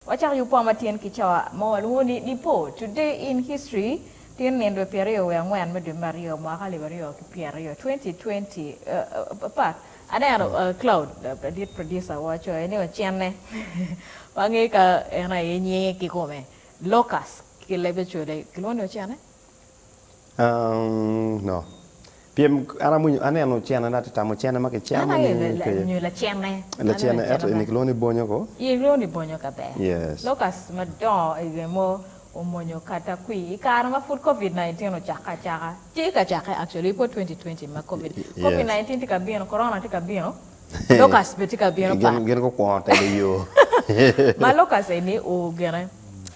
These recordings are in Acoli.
Wacako yubwa matin ki cawa ma walwongo ni Nipo, Today in History, tin nino dwe 24 me dwe me aryo mwaka 2020, 2020. Pat, aneno Cloud, ladit producer waco ni ocenne wange ka en aye nyinge kikome, Locust ki lebe cwele kilwongo ni ocenne? No. Pien an amwinyo, aneno cene na atye tamo cene ma kicamo ni ke. Nyo lacene. Lacene ento eni kilwongo ni bonyo ko. Ye kilwongo ni bonyo ka ber. Yes. Locust madongo i gin mo omonyo kata kwi i kare ma pud covid 19 ocakke acaka. Tye ka cakke actually pud 2020 ma covid, covid 19 tye ka bino, corona tye ka bino, locust bene tye ka bino pat. Gin gukwongo telo yo. Ma locust eni ogene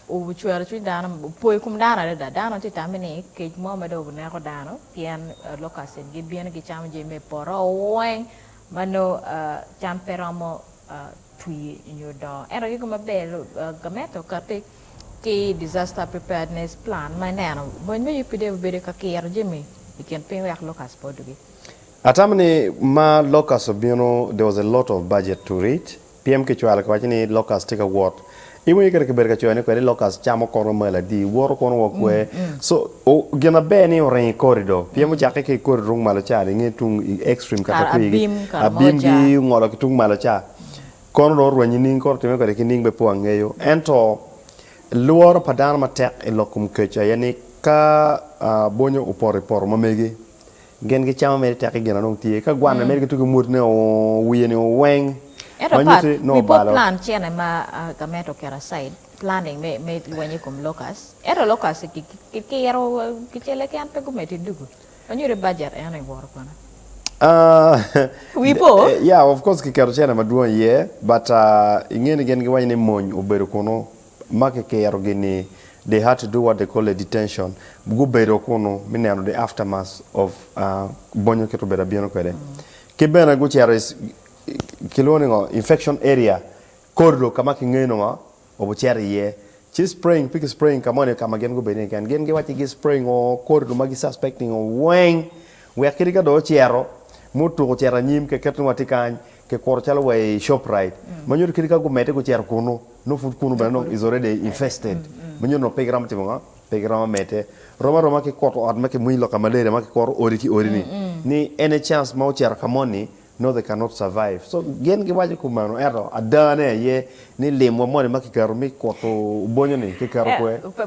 ocwero cwiny dano, opoyo i kom dano adada. Dano tye tamme ni kec mo ma dong obineko dano pien locust eni gibino gicamo jami me poto weng ma nongo cam pe romo twi nyo dongo. Ento gigo maber gamente okati ki disaster preparedness plan ma ineno mony me UPDF obedo ka kiro jami i kin piny wek locust pe odugi. Atamo ni ma locust obino there was a lot of budget to reach Pien kicwalo kiwaco ni locust tye ka wot. Iwinyo kit ma kibedo ka coyone kwede ni locust camo kono mal adi, woto kono wa kwe. So gin maber ni oringo i corridor pien mucakke ki i corridor tung malo ca inge tung i extreme kata Kara kwigi abim, kara abim moja. gi ongolo ki tung malo ca. Kono dong orwenyo nining kono otime kwede ki ning be pe wangeyo. Ento lworo pa dano matek i lok kom kec aye ni ka bonyo opoto i poto ma megi Gin gicamo mere tek ki gin ma dong tye. Ka gwanne mere gitugo mutne wiye ni oweng, Ento ma pat, nyutti nongo wi po obalo. plan cene ma gamente oketo aside, planning me me lweny i kom locust. Ento locust ki kikiro kicele keken pe gumedo i dugu. Ma nyutti budget eno i woto kono. Wi po? Yeah, of course kiketo cene madwong iye, but inge ni gin giwaco ni mony obedo kunu ma kikiro gini they had to do what they call a detention gubedo kunu me neno the aftermath of bonyo kit obedo abino kwede ki bene gucito kilwongo ni ngo infection area corridor ka ma kingeyo ni ngo obucito iye ci spraying pe ki spraying ka moni ka ma gin gubedo iye keken gin giwaco ni gi spraying o corridor ma gi suspecting o weng wek kadi ka dong ocito mutuku ocito anyim kiketo ni watye kany kikuro calo wa i Shoprite ma nyuto kadi ka gumedde gucito kunu nongo pud kunu bene nongo is already infested ma nyuto nongo pe giromo timo ngo pe giromo medde rom aroma ki kuto ot ma kimwiny loka malaria ma kikuto odi ki odi ni ni any chance ma ocito ka moni nongo they cannot survive so gin giwaco kumeno ento adane aye ni limwa moni ma kiketo me kuto bonyo ni kiketo kwe.